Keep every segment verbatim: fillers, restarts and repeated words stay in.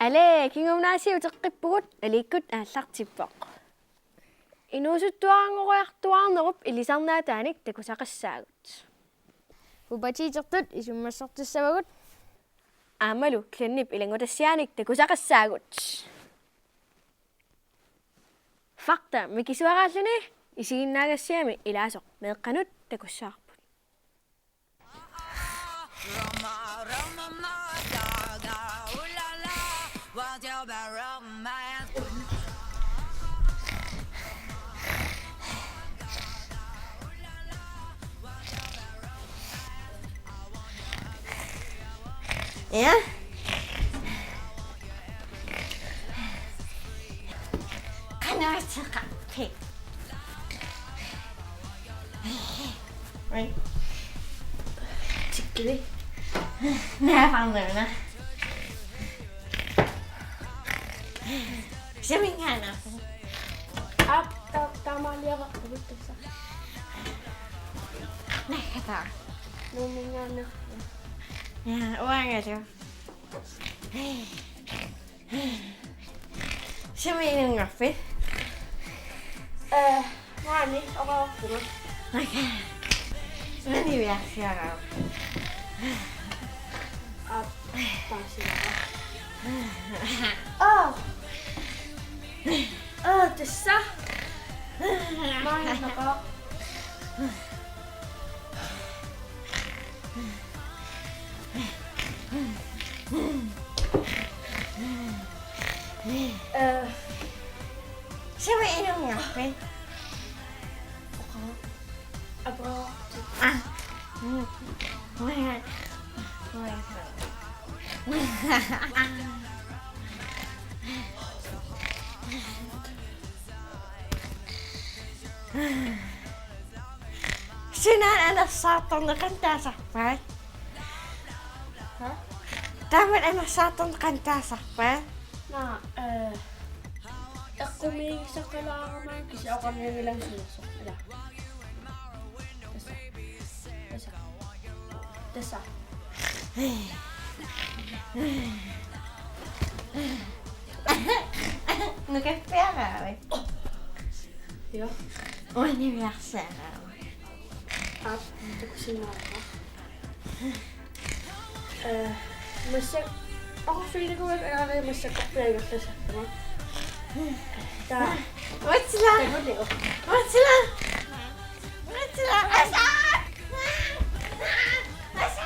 Alee, kingumut aasiit uteqqippugut, Aliikkut aallartippoq. Inuusuttuaranngoriartuaarnerup ilisarnaataanik takusaqassaagut. Pubertetertut isummersortissavagut. Aammalu Glennip ilanngutassiaanik takusaqassaagut. Fakta mikisuaraalluni isiginnaagassiami ilaasoq meeqqanut takussavarput. Ja. Qanoq ateqarpit? Oi. Tikkivi. Naavarnuna. Suminngaanneerpit? Aap, ta-, taamaaliorarpugut tassa. Nakkata. Nuumminngaanneerput. Ja, uangalu. Sumi inunngorpit? Eh, maani oqarpunga. Okay. Maani niviarsiarama. Aap, paasilara. Aa. Aa, tassa. Maani naqaa. Eh. Sumi inunngorpit? Oqa-, apa? Ah. Suna anersaartarneq qanoq taasarpaat? Ha? Taamatut anersaartarneq qanoq taasarpaat? Naa, eh, eqqumiigisaqalaarama kisianni oqarnianngilanga sinersoq. Ila. Tassa. Tassa. Tassa. Nukappiaraavat. Ja. Uanga niviarsiarama. Aap, takusinnaavat. Eh, massak-, oqarfiginikuuakka aamma massakkorpiaq ingerlassavara. Taa. What's that? Takuliu. What's that? What's that? Asa! Asa!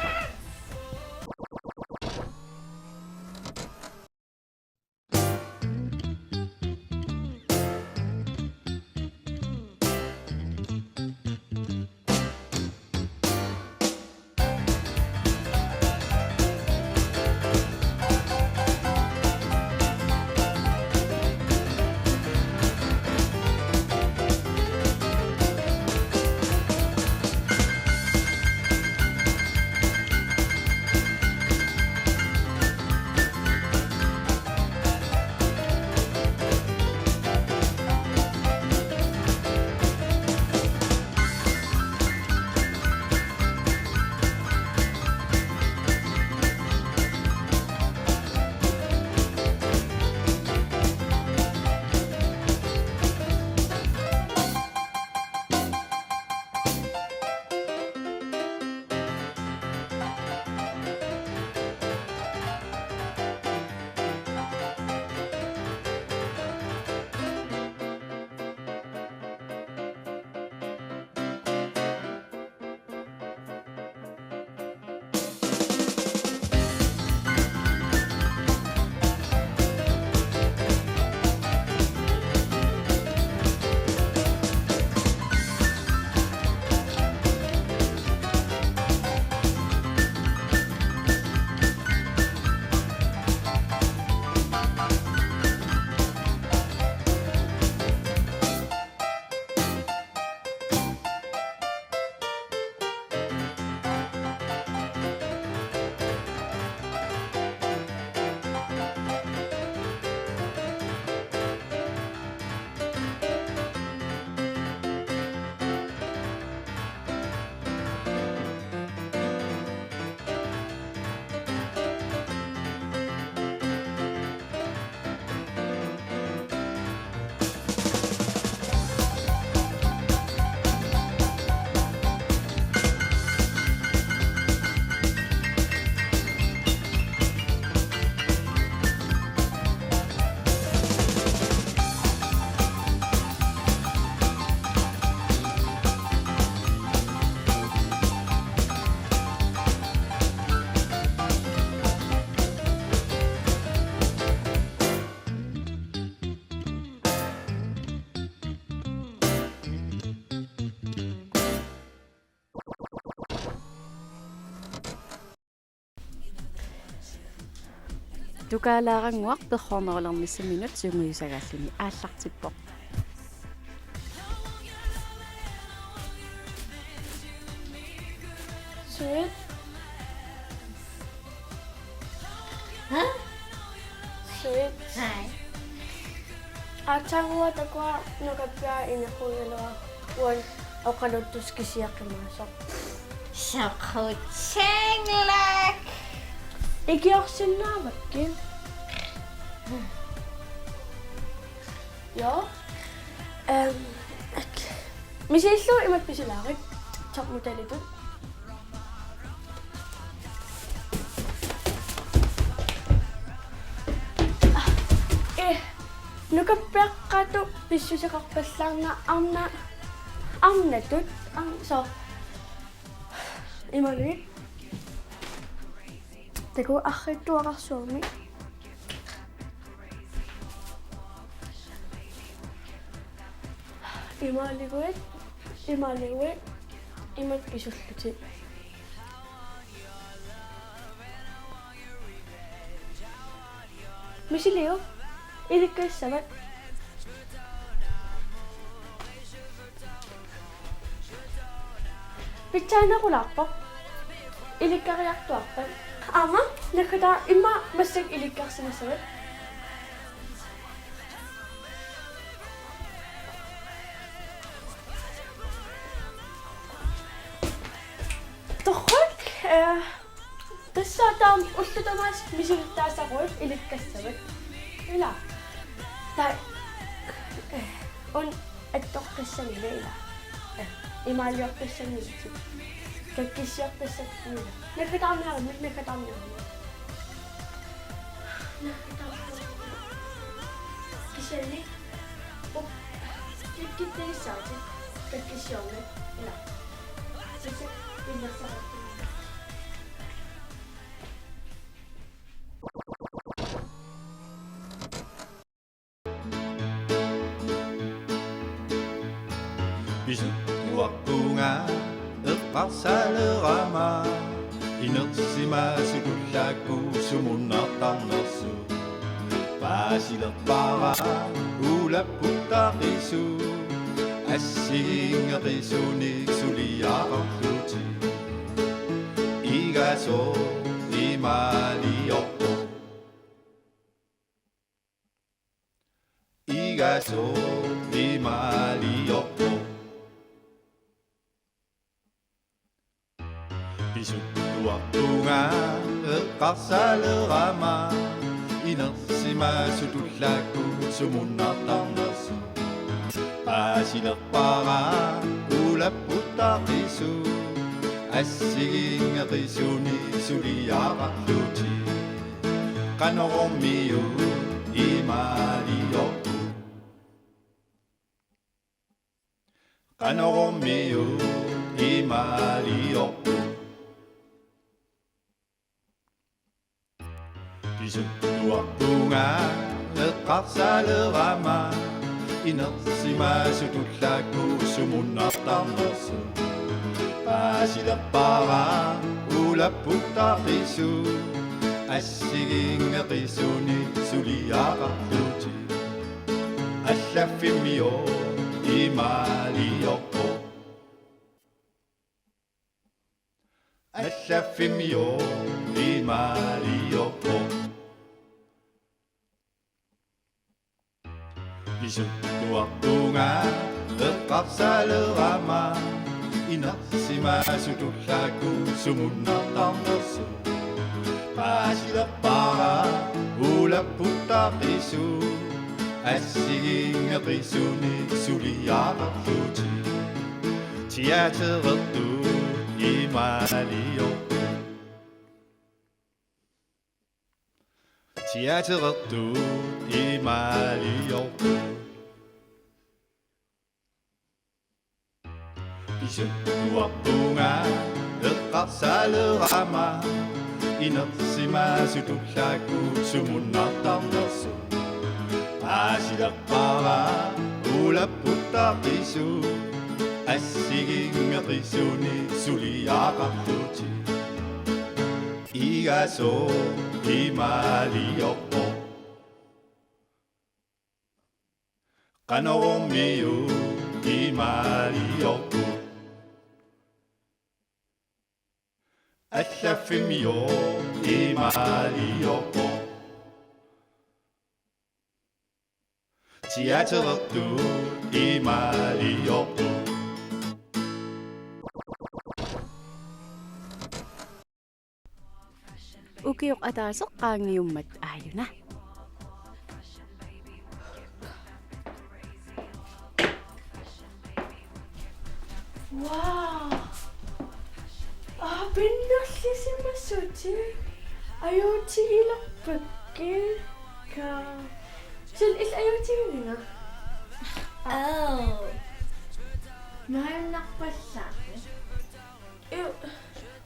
Tukaalaarannguaq perroornerulernissaminut sungiusagaalluni aallartippoq. Sweet. Hæ? Sweet. Nej. Aatsaannguaq takuara nukappiaraq ineqqugaluarpoq, uanga oqaluttuskisiaqimaasoq. Soqutiginngilaq. Ikiorsinnaavakkit. Joo. Øhm, ak-, misilillugu imatut pisilaarit, topmodellitut. Eh, nukappiaqqatut pissuseqarpallaarnanga arna-, arnatut, arn-, so. Imaluunniit. Takuuk arriitsuaqarsuarmik. Imaaliuit, imaaliuit, imatut pisullutit. Misiliu, ilikkassavat. Pitsaanerulerpoq. Ilikkariartuarpat. Aamma, naggataani immaqa massakkut ilikkarsimassavat. Torrak, eh, tassa taama ullut tamaasa misilittaasaruit ilikkassavat. Ila. Taava, eh, una attoqqissanngilaq ila. Eh, imaaliortassanngilaq. Kakkissiortassanngilaq. Naggataarniarummi, naggataarniarummi. Naggataarniarummi. Kisianni. Op. Kakkittagissaatit. Kakkissiorneq. Ila. Sisa. Pinnersaatit. Pisuttuarpunga eqqarsalerama inersimasut ullaakkut sumunnartarnersut. Paasilerpara ulapputaqisut assigiinngeqisunik suliaqarlutik. Igasoq imaaliorpoq. Igasoq imaaliorpoq. Pisuttuarpunga eqqarsalerama inersimasut ullaakkut sumunnartarnersut. Paasilerpara ulapputaqisut assigiinngeqisunik suliaqarlutik. Qanormi imaaliorput. Qanormi imaaliorput. Pisuttuarpunga eqqarsalerama inersimasut ullaakkut sumunnartarnersut. Paasilerpara ulapputaqisut assigiinngeqisunik suliaqarlutik. Allaffimmiooq imaaliorpoq. Allaffimmiooq imaaliorpoq. Pisuttuarpunga eqqarsalerama inersimasut ullaakkut sumunnartarnersut. Paasilerpara ulapputaqisut assigiinngeqisunik suliaqarlutik. Teaterertut imaaliorpoq. Teaterertut imaaliorpoq. Pisuttuarpunga eqqarsalerama inersimasut ullaakkut sumunnartarnersut. Paasilerpara ulapputaqisut assigiinngeqisunik suliaqarlutik. Igasoq imaaliorpoq. Qanormi imaaliorpoq. Allaffimmi imaaliorpoq. Teaterertut imaaliorpoq. Ukioq ataaseq qaangiummat aajuna. Wow. Aa, pinnerlisimassutit. Ajuutigilerpakka. Ka. Sil il ajuutiginnga. Oh. Maannarpallaarni. Iu,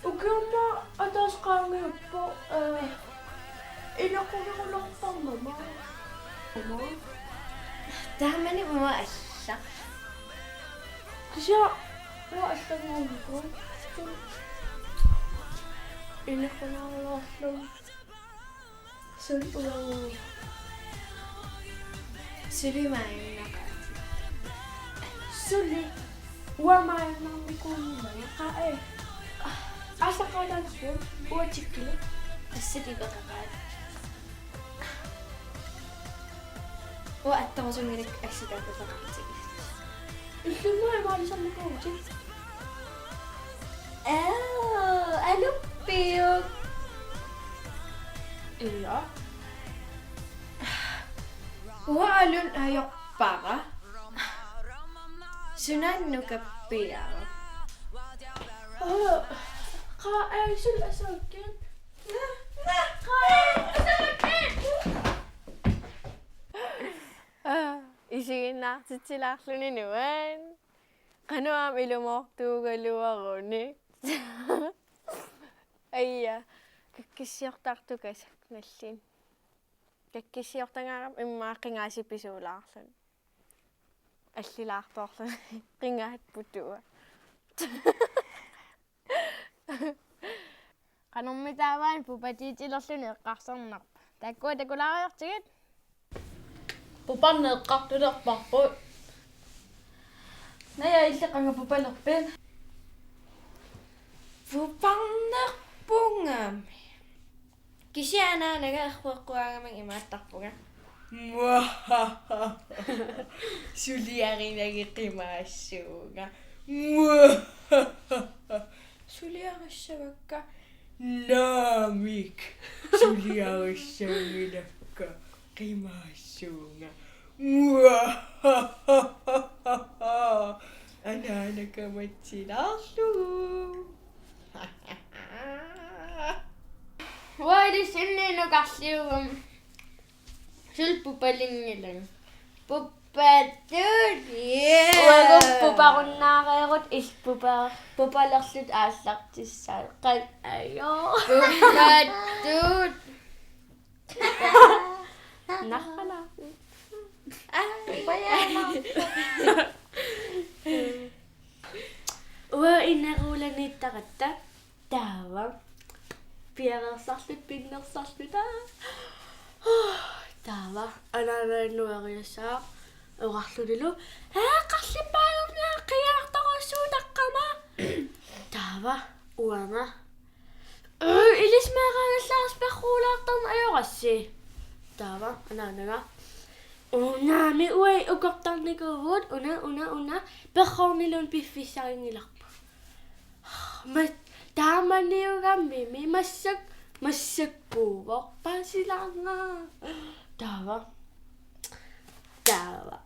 ukioq ataaseq qaangiuppoq, eh, ineqqunerulertarama. Taamani uanga alla. Kisianni uanga allanngornikku. Ineqqunerulerlugu. Suli uanga. Suli maannaqaat. Suli uanga maannarnikuunngilara. Qa ee. Aallaqqaataanarpoq uanga tikkili. Assut ipeqaqaat. Uanga attarusunngilakka assut ipeqaqaatigit. Illummi maalisarnikuuvutit. Aa, aluppiuk. Ia. Uanga alun ajorpara. Sunaana nukappiaruk? Aa, qa ee, suli asaakkit. Aa, isiginnaartitsilaarluni nuan. Qanoq aamma ilumoortuugaluaruni. Aja, kakkissiortartukasakka nallin. Kakkissiortagara immaqa qingaasipisuulaarluni. Allilaartorluni. Qingaat putua. Qanormi taava pupatiitilerluni eqqarsarnarpa? Taakkua takulaariartigit. Puparneq eqqartulerparput. Naja, illit qanga pupalerpit? Puparnerpungami. Kisianni anaanaga errueqquaagamiuk imaattarpunga: Muahaha. Suliarinagit qimaassuunga. Muahaha. Suliarissavakka. Naamik. Suliarissanngilakka. Qimaassuunga. Muahaha. Anaana kamatsilaarlugu. Uanga ilissi nukarliugama. Suli pupalinngilagut. Pupattut. Yeah. Uagut puparunnaareerutta, illit pupa-, pupalerlutit aallartissavat. Qan ajo. Pupattut. Narrana. Aa, pajaama. Uanga ineruulaniittaratta. Taava. Piareersarluta, pinnersarluta. Taava. Anaanaga nueriassaaq oqarlunilu: Aa, qarlippaalerniaraq qiiartorujussuutaqqama. Taava. Uanga: Uu, ilissi meeraagallaarisi perruulaartarneq ajorassi. Taava anaanaga: Uu, naamik, uagut ukortarnikuuvugut, una, una, una, perroorniluunniit piffissarinngilarput. Ma-, taamaniugamimi massak-, massakkuuvoq paasilaarnga. Taava. Taava.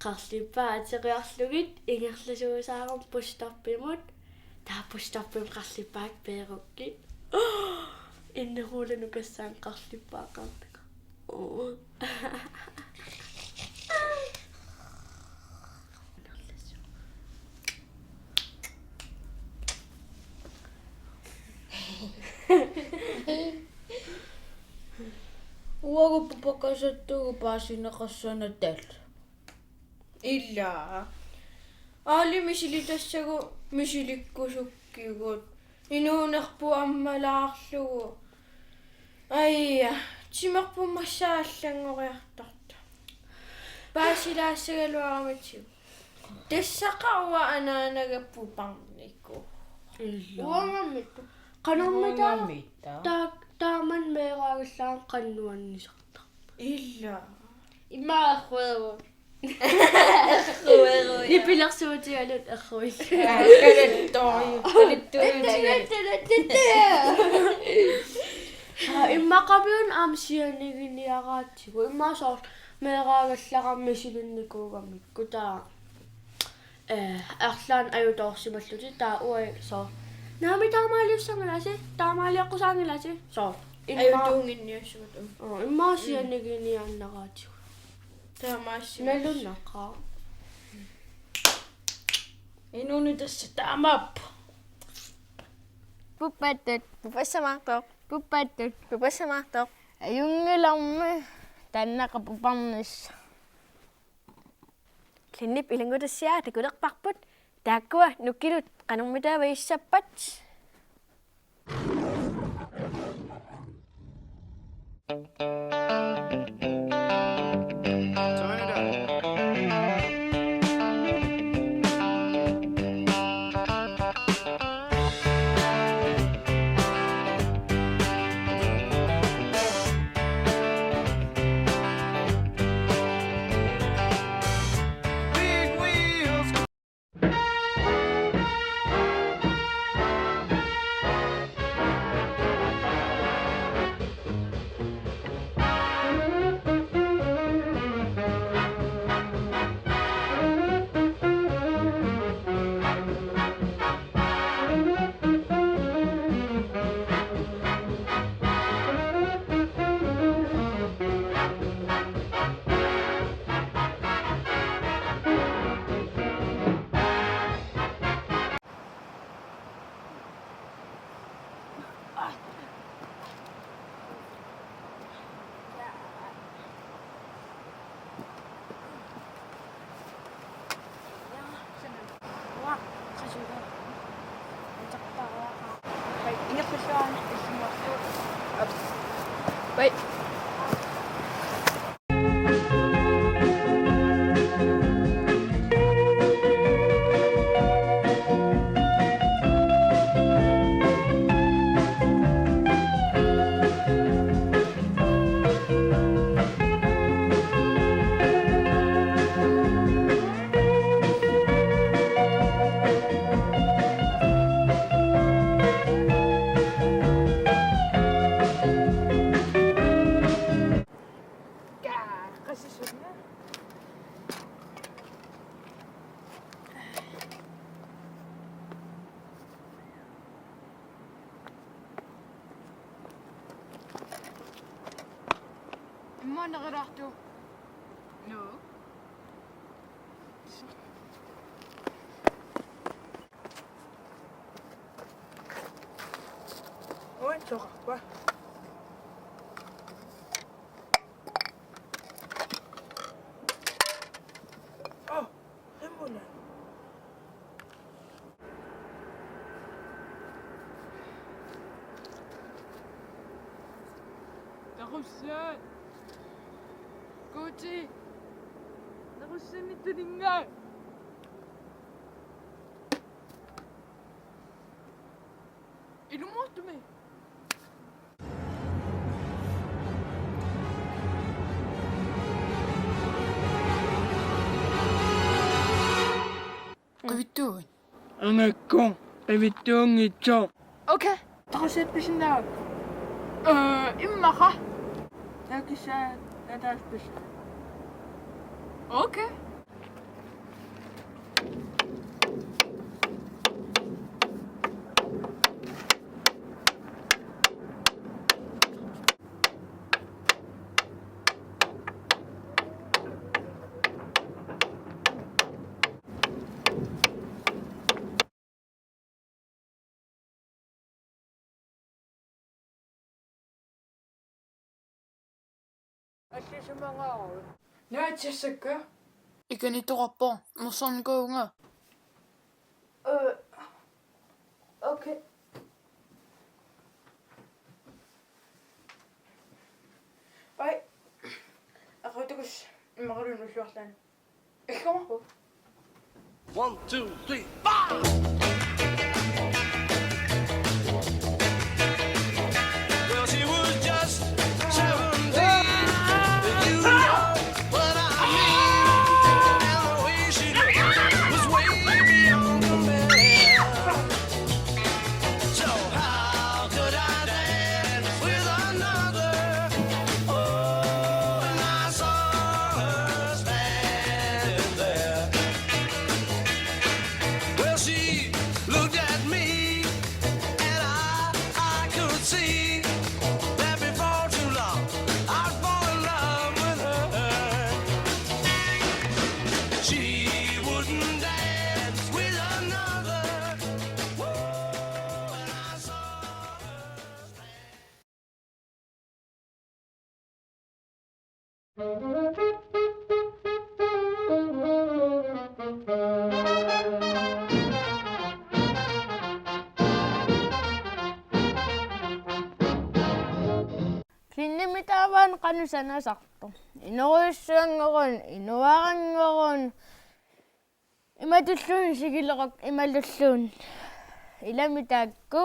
Qarlippaat ateriarlugit ingerlasuusaarama busstoppimut. Taava busstoppimi qarlippaat peerukkit. Ineruulanukassaanga qarlippaat qaarnanga. Oo. Uagut pupakasattugut paasineqassanatalu. Ila. Aali misilitassagut misilikkusukkigut. Inuunerput ammalaarlugu. Ia, timerput massakkut allanngoriartortoq. Paasilaassagaluaramitsigu. Tassaqarua anaanaga puparnikuuvoq. Illa. Uangamittoq. Qanormita? Uangamittoq. Ta-, taamanna meeraagallaramik qanoq nuannisartarpa? Illa. Immaqa errueruit. Errueruit. Nipilersuutigalugu erruit. Aa, kalattorujuk, kalattuutigalugu. Aa, immaqaluunniit aamma sianiginiaraatigut. Immaqa soorlu meeraagallaramik misilinnikuugamikku taava. Ee, arlaannik ajutoorsimallutik taava uagut soorlu: Naamik, taamaaliussanngilasi, taamaaliaqqusaanngilasi. Soorlu. Immaqa ajutuunnginniassavat, uu. Oo, immaqa sianiginiaannaraatigut. Taamaassi. Nalunnaqaaq. Inuuneq tassa taamaappoq. Pupattut, pupassamaartoq. Pupattut, pupassamaartoq. Ajunngilarmi taannaqa puparnissaq. Kenneth ilanngutassiaq takulerparput. Taakkua nukilut qanormitaava issappat? Bye. Immaqa nerulaartoq. Nuu. Uani soqarpa? Oh, qimmuna. Taqussat. Guuti. Taqussani tuninga. Ilumoortumik. Qivittuuit. Angakkoq qivittuunngitsoq. Okay. Taqussat pisinnaavakka. Øh, immaqa. Takussat ataaseq pis-. Okay. Allisimangaaru. Naatsissakka. Ikinitoqarpoq, nersornikuuvunga. Øh, okay. Immaqaluunniit ulluartaani. Illuarpu. One, two, three, four! Well, she was just seventeen. You know what I mean? And the way she looked was way beyond compare. So how could I dance with another? Oh, and I saw her standing there. Well, she looked at me, and I, I could see that before too long I'd fall in love with her. She wouldn't dance with another. Woo, and I saw her stand. Kvinden, mitaava qanoq sanasartoq? Inorujussuanngorun, inuaranngorun. Imatulluunniit sigilerukku, imatulluunniit. Ilami taakku.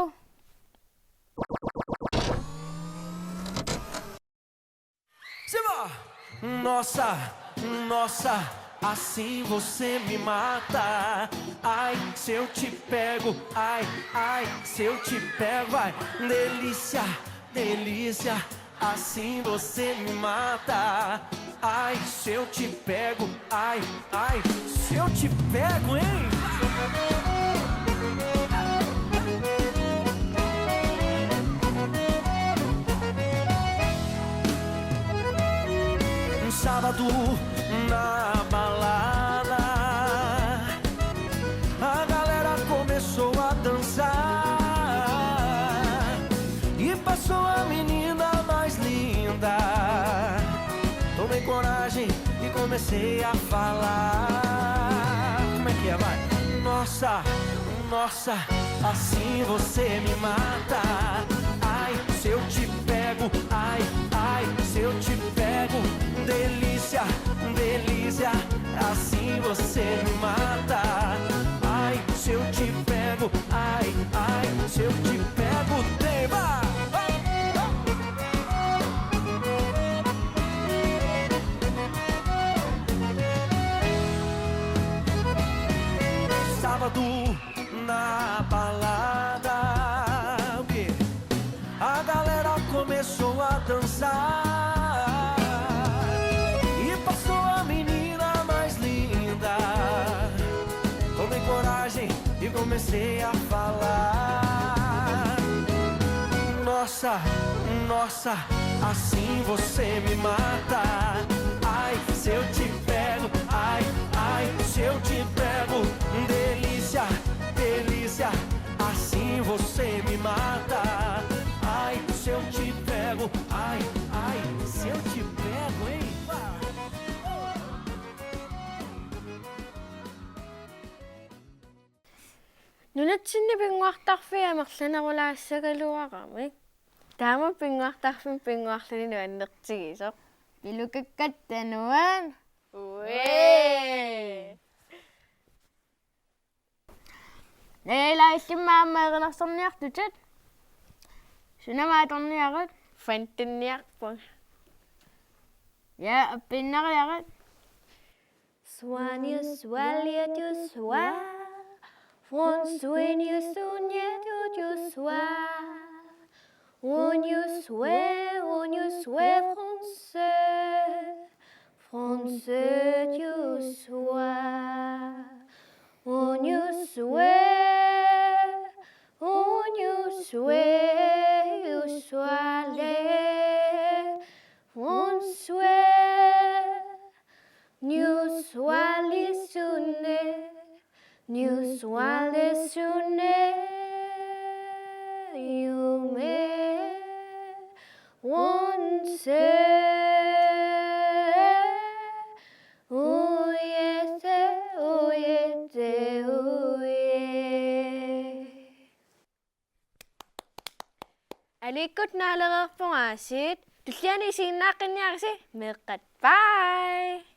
Se va. Nossa, nossa, assim você me mata. Ai, se eu te pego, ai, ai, se eu te pego, ai, delícia, delícia, assim você me mata. Ai, se eu te pego, ai, ai, se eu te pego, hein? Sábado na balada, a galera começou a dançar e passou a menina mais linda. Tomei coragem e comecei a falar. Como é que é? Vai. Nossa, nossa, assim você me mata. Ai, se eu te pego, ai, ai, se eu te pego, delícia, delícia, assim você me mata. Ai, se eu te pego, ai, ai, se eu te pego, tem, vai. Sábado na balada, o quê? A galera começou a dançar e passou a menina mais linda. Tomei coragem e comecei a falar. Nossa, nossa, assim você me mata. Ai, se eu te pego, ai, ai, se eu te pego, delícia, delícia, assim você me mata. Ai, se eu te pego, ai, ai, se eu te pego, hein? Nunatsinni pinnguartarfiit amerlanerulaassagaluaramik. Taama pinnguartarfimmi pinnguarluni nuannertigisoq. Pilukakkatta nuan. Uee. Naja, ilaa, illimmi aamma erinarsorniartutit. Sunami atorniarit? Fantinniarpunga. Ja, appiinnariarit. Sueño, sueño, tu sueño. Fran sueño, sueño, tu sueño. Uñu sue, uñu sue, français, français, tu sue. Uñu sue, uñu sue, usuale, français, ñu suali sune. Ñu suale sune, yume, wonse, uyete, uyete, uye. Aliikkut naalereerpunga aasiit, tulliani isiginnaaqqinniarisi, meeqqat. Bye!